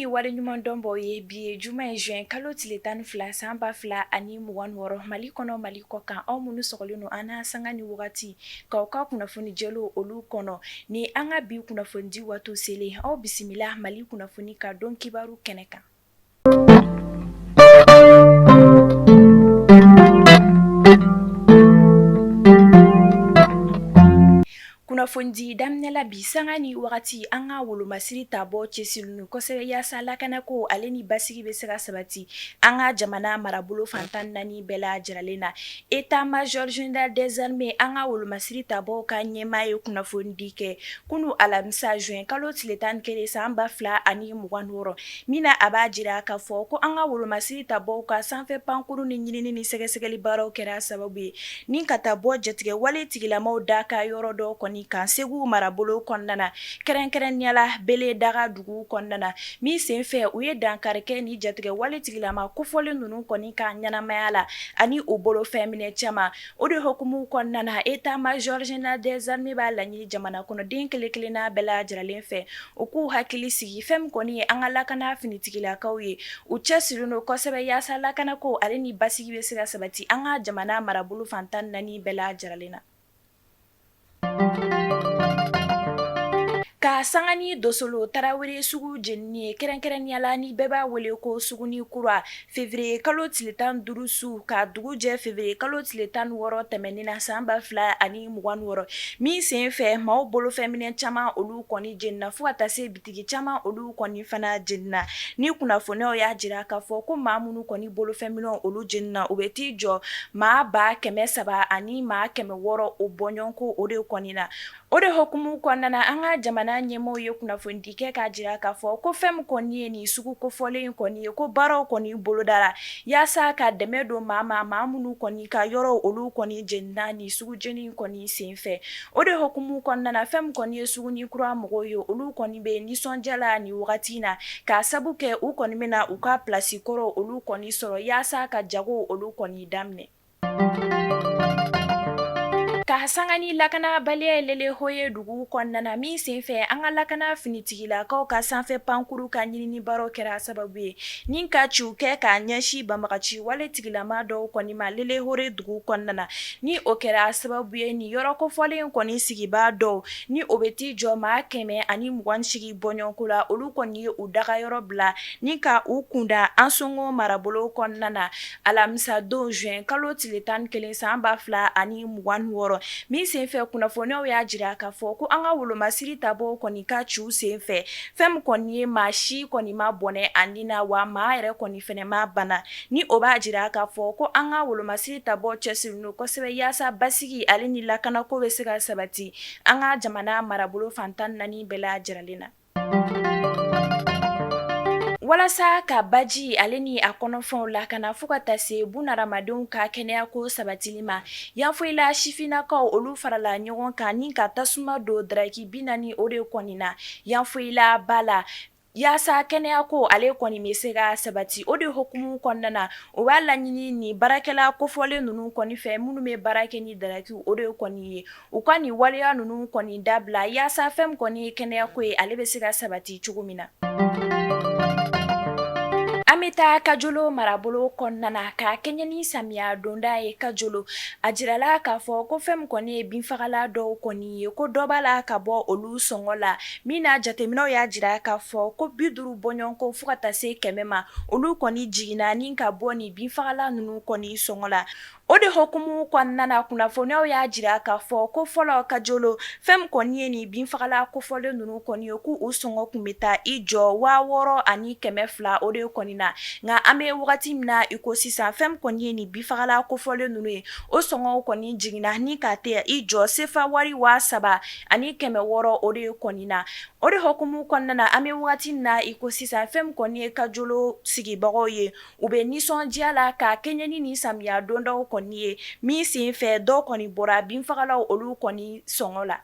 ni waleɲumandɔn b'aw ye. Bi ye juma ye, juin kalo tile 12 san 2026, Mali kɔnɔ, Mali kɔ kan, aw minnu sɔgɔlen don an na sanga ni wagati k'aw ka kunnafoni jɛlenw olu kɔnɔ ni an ka bi kunnafonidi waati selen, aw bisimila Mali kunnafoni ka don kibaru kɛnɛ kan. Kunnafonidi daminɛ la bi sanga ni wagati, an ka wolomasiri tabɔ cɛsirilen don kosɛbɛ yaasa lakanako ale ni basigi bɛ se ka sabati an ka jamana marabolo fan 14 bɛɛ lajɛlen na. État major général des armées, an ka wolomasiri tabɔ ka ɲɛmaa ye kunnafonidi kɛ kunun alamisa juin kalo tile 11 san 2026, min na a b'a jira k'a fɔ ko an ka wolomasiri tabɔw ka sanfɛ pankurun ni ɲinini ni sɛgɛsɛgɛli baaraw kɛra sababu ye ni ka taa bɔ jatigɛwale tigilamaw da ka yɔrɔ dɔ kɔni kan Segu marabolo kɔnɔna na, kɛrɛnkɛrɛnnenya la Beledaga dugu kɔnɔna na, min senfɛ u ye dankari kɛ ni jatigɛwale tigilama kofɔlen ninnu kɔni ka ɲɛnamaya la ani u bolofɛn minɛ caman. O de hukumu kɔnɔna na, état major général des armées b'a laɲini jamana kɔnɔden kelen kelenna bɛɛ lajɛlen fɛ, u k'u hakili sigi. Fɛn min kɔni ye an ka lakana finitigilakaw ye, u cɛsirilen don kosɛbɛ yaasa lakanako ale ni basigi bɛ se ka sabati an ka jamana marabolo fan 14 bɛɛ lajɛlen na. Ka sanga ni Dosolo Tarawele sugu jenini ye, kɛrɛnkɛrɛnnenya la ni bɛɛ b'a wele ko Suguni Kura, février kalo tile 15 su ka dugu jɛ février kalo tile 16 tɛmɛnen na san 2026, min sen fɛ maaw bolofɛnminɛ caman olu kɔni jenina, fo ka taa se bitigi caman olu kɔni fana jenina. Ni kunnafoniyaw y'a jira k'a fɔ ko maa minnu kɔni bolofɛnminɛw olu jenina, u bɛ t'i jɔ maa 300 ani maa 600 o bɔɲɔgɔnko o de kɔni na. O de hukumu kɔnɔna na, an ka jamana ɲɛmaaw ye kunnafonidi kɛ k'a jira k'a fɔ ko fɛn min kɔni ye nin sugu kofɔlen in kɔni ye, ko baaraw kɔni bolodara yaasa ka dɛmɛ don maa ma, maa minnu kɔni ka yɔrɔw olu kɔni jenina nin sugu jeni in kɔni senfɛ. O de hukumu kɔnɔna na, fɛn min kɔni ye Suguni Kura mɔgɔw ye, olu kɔni bɛ nisɔndiya la nin wagati in na, k'a sabu kɛ u kɔni bɛna u ka place kɔrɔ olu kɔni sɔrɔ yaasa ka jago olu kɔni daminɛ. Ka sanga ni lakanabaliya ye Lelehoye dugu kɔnɔna na, min senfɛ an ka lakana finitigilakaw ka sanfɛ pankuru ka ɲinini baaraw kɛra sababu ye ni ka ciw kɛ k'a ɲɛsin banbagaci wale tigilama dɔw kɔni ma Lelehoye dugu kɔnɔna na, ni o kɛra sababu ye ni yɔrɔ kofɔlen kɔni sigibaa dɔw, ni o bɛ t'i jɔ maa 128 bɔɲɔgɔnko la, olu kɔni ye u dagayɔrɔ bila ni ka u kunda Ansongo marabolo kɔnɔna na alamisa don juin kalo tile 11 san 2026, min senfɛ kunnafoniyaw y'a jira k'a fɔ ko an ka wolomasiri tabɔ kɔni ka ciw senfɛ, fɛn min kɔni ye maa si kɔni ma bɔnɛ a ni na, wa maa yɛrɛ kɔni fɛnɛ ma bana, ni o b'a jira k'a fɔ ko an ka wolomasiri tabɔ cɛsirilen don kosɛbɛ yaasa basigi ale ni lakanako bɛ se ka sabati an ka jamana marabolo fan 14 bɛɛ lajɛlen na. Walasa ka baji ale ni a kɔnɔfɛnw lakana fo ka taa se bunadamadenw ka kɛnɛyako sabatili ma, Yanfolila sifinnakaw olu farala ɲɔgɔn kan ni ka tasuma don daraki 40 o de kɔni na Yanfolila ba la, yaasa kɛnɛyako ale kɔni bɛ se ka sabati. O de hukumu kɔnɔna na, o b'a laɲini ni baarakɛla kofɔlen ninnu kɔni fɛ, minnu bɛ baara kɛ ni daraki o de kɔni ye, u ka nin waleya ninnu kɔni dabila yaasa fɛn min kɔni ye kɛnɛyako ye, ale bɛ se ka sabati cogo min na. An bɛ taa Kajolo marabolo kɔnɔna na ka kɛɲɛ ni samiya donda ye Kajolo. A jirala k'a fɔ ko fɛn min kɔni ye binfagala dɔw kɔni ye, ko dɔ b'a la ka bɔ olu sɔngɔ la, min na jateminɛw y'a jira k'a fɔ ko 50 bɔɲɔgɔnko fo ka taa se 100 ma, olu kɔni jiginna ni ka bɔ nin binfagala ninnu kɔni sɔngɔ la. O de hukumu kɔnɔna na, kunnafoniyaw y'a jira k'a fɔ ko fɔlɔ Kajolo, fɛn min kɔni ye nin binfagala kofɔlen ninnu kɔni ye, k'u sɔngɔ tun bɛ taa i jɔ 6200 o de kɔni na. Nka an bɛ wagati min na i ko sisan, fɛn min kɔni ye nin binfagala kofɔlen ninnu ye, o sɔngɔw kɔni jiginna ni ka taa i jɔ sefa wari 3600 o de kɔni na. O de hukumu kɔnɔna na, an bɛ wagati min na i ko sisan, fɛn min kɔni ye Kajolo sigibagaw ye, u bɛ nisɔndiya la ka kɛɲɛ ni nin samiya dondaw kɔni ye, min senfɛ dɔ kɔni bɔra binfagalaw olu kɔni sɔngɔ la.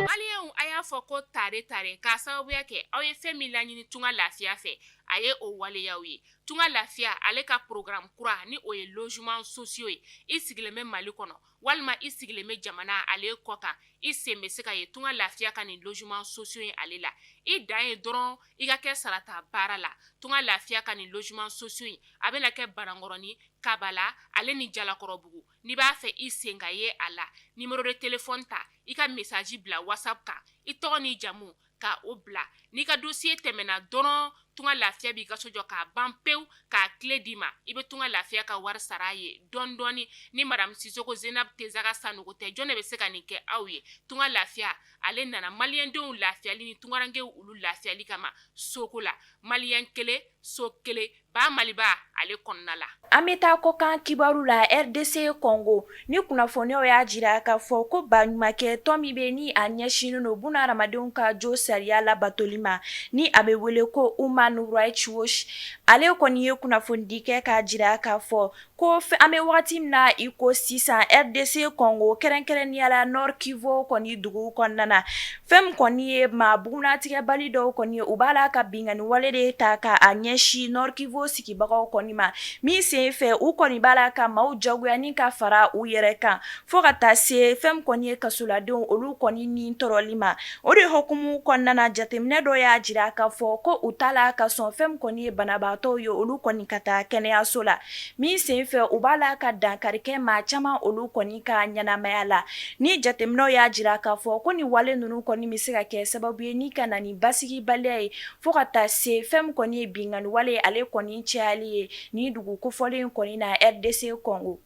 Maliyɛnw, a y'a fɔ ko tare tare, k'a sababuya kɛ aw ye fɛn min laɲini Tunga Lafiya fɛ, a ye o waleyaw ye. Tunga Lafiya ale ka programme kura, ni o ye logement sociaux ye, i sigilen bɛ Mali kɔnɔ walima i sigilen bɛ jamana ale kɔ kan, i sen bɛ se ka ye Tunga Lafiya ka nin logement sociaux ye ale la. I dan ye dɔrɔn i ka kɛ sarata baara la. Tunga Lafiya ka nin logement sociaux in, a bɛna kɛ Banankɔrɔni, Kabala ale ni Jalakɔrɔbugu. N'i b'a fɛ i sen ka ye a la, numéro de téléphone ta, i ka message bila WhatsApp kan, i tɔgɔ n'i jamu ka o bila. N'i ka dossier tɛmɛna dɔrɔn, Tunga Lafiya b'i ka so jɔ k'a ban pewu, k'a clé d'i ma. I bɛ Tunga Lafiya ka wari sara a ye dɔɔni dɔɔni. Ni madame Sisoko Zenab Tezaga Sanogo tɛ, jɔn de bɛ se ka nin kɛ aw ye? Tunga Lafiya ale nana maliyɛndenw lafiyali ni tungarankew olu lafiyali kama soko la. Maliyɛn kelen, so kelen, ba Maliba ale kɔnɔna la. An bɛ taa kɔkan kibaru la. RDC Congo ni kunnafoniyaw y'a jira k'a fɔ ko baɲumankɛ tɔn min bɛ ni a ɲɛsinnen don buna hadamadenw ka jo sariya labatoli ma, ni a bɛ wele ko Human Rights Watch, ale kɔni ye kunnafonidi kɛ k'a jira k'a fɔ ko an bɛ wagati min na i ko sisan, RDC Congo, kɛrɛnkɛrɛnnenya la Nord Kivu kɔni dugu kɔnɔna na, fɛn min kɔni ye maa bugunnatigɛbali dɔw kɔni ye, u b'a la ka binkanni wale de ta ka a ɲɛsin Nord Kivu sigibagaw kɔni ma, min sen fɛ u kɔni b'a la ka maaw jagoya ni ka fara u yɛrɛ kan, fo ka taa se fɛn min kɔni ye kasoladenw olu kɔni ni tɔɔrɔli ma. O de hukumu kɔnɔna na, jateminɛ dɔ y'a jira k'a fɔ ko u t'a la ka sɔn fɛn min kɔni ye banabaatɔw ye olu kɔni ka taa kɛnɛyaso la, min sen fɛ u b'a la ka dankari kɛ maa caman olu kɔni ka ɲɛnamaya la. Ni jateminɛw y'a jira k'a fɔ ko ni wale ninnu kɔni bɛ se ka kɛ sababu ye ni ka na ni basigibaliya ye, fo ka taa se fɛn min kɔni ye binkanni wale ale kɔni cayali ye ni dugu kofɔlen kɔni na RDC Congo.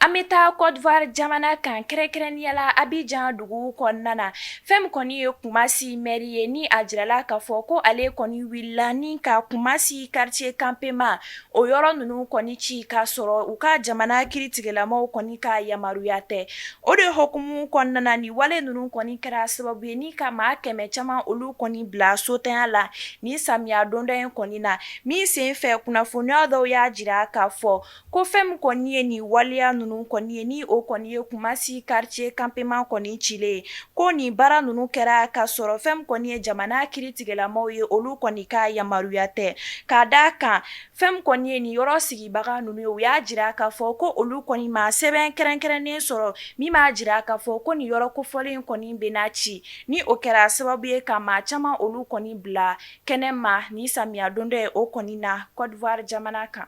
An bɛ taa Côte d'Ivoire jamana kan, kɛrɛnkɛrɛnnenya la Abidjan dugu kɔnɔna na. Fɛn min kɔni ye Kumasi maire ye, ni a jirala k'a fɔ ko ale kɔni wulila ni ka Kumasi quartier campement o yɔrɔ ninnu kɔni ci, k'a sɔrɔ u ka jamana kiritigɛlamaw kɔni ka yamaruya tɛ. O de hukumu kɔnɔna na, ni wale ninnu kɔni kɛra sababu ye ni ka maa 100 caman olu kɔni bila sotanya la ni samiya donda in kɔni na, min sen fɛ kunnafoniya dɔw y'a jira k'a fɔ ko fɛn min kɔni ye nin waleya ninnu kɔni ye, ni o kɔni ye Kumasi quartier campement kɔni cilen ye, ko nin baara ninnu kɛra k'a sɔrɔ fɛn min kɔni ye jamana kiritigɛlamaw ye olu kɔni ka yamaruya tɛ. K'a d'a kan fɛn min kɔni ye nin yɔrɔ sigibaga ninnu ye, u y'a jira k'a fɔ ko olu kɔni ma sɛbɛn kɛrɛnkɛrɛnnen sɔrɔ min b'a jira k'a fɔ ko nin yɔrɔ kofɔlen kɔni bɛna ci, ni o kɛra sababu ye ka maa caman olu kɔni bila kɛnɛ ma ni samiya donda ye o kɔni na Côte d'Ivoire jamana kan.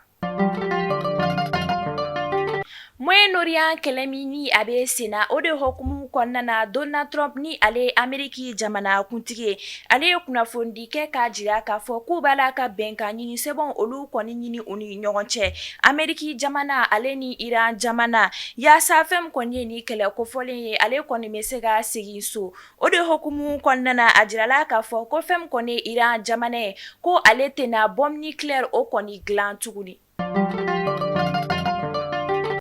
Moyen-Orient kɛlɛ min ni a bɛ senna, o de hukumu kɔnɔna na, Donald Trump ni ale ye Ameriki jamana kuntigi ye, ale ye kunnafonidi kɛ k'a jira k'a fɔ k'u b'a la ka bɛnkan ɲini sɛbɛnw olu kɔni ɲini u ni ɲɔgɔn cɛ, Ameriki jamana ale ni Iran jamana, yaasa fɛn min kɔni ye ni kɛlɛ kofɔlen ye, ale kɔni bɛ se ka segin so. O de hukumu kɔnɔna na, a jirala k'a fɔ ko fɛn min kɔni ye Iran jamana ye, ko ale tɛna bombe nucléaire o kɔni dilan tuguni.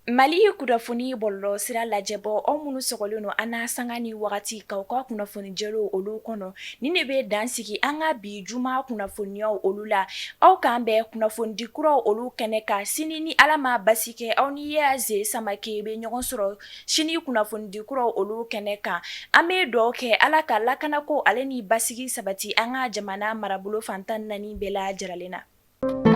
Mali kunnafoni bɔlɔlɔ sira lajɛbɔ, aw minnu sɔgɔlen don an na sanga ni wagati k'aw ka kunnafoni jɛlenw olu kɔnɔ, nin de bɛ dan sigi an ka bi juma kunnafoniyaw olu la. Aw k'an bɛn kunnafonidi kuraw olu kɛnɛ kan sini, ni Ala ma basi kɛ. Aw ni Yeaze Samake bɛ ɲɔgɔn sɔrɔ sini kunnafonidi kuraw olu kɛnɛ kan. An bɛ dugawu kɛ Ala ka lakanako ale ni basigi sabati an ka jamana marabolo fan 14 bɛɛ lajɛlen na.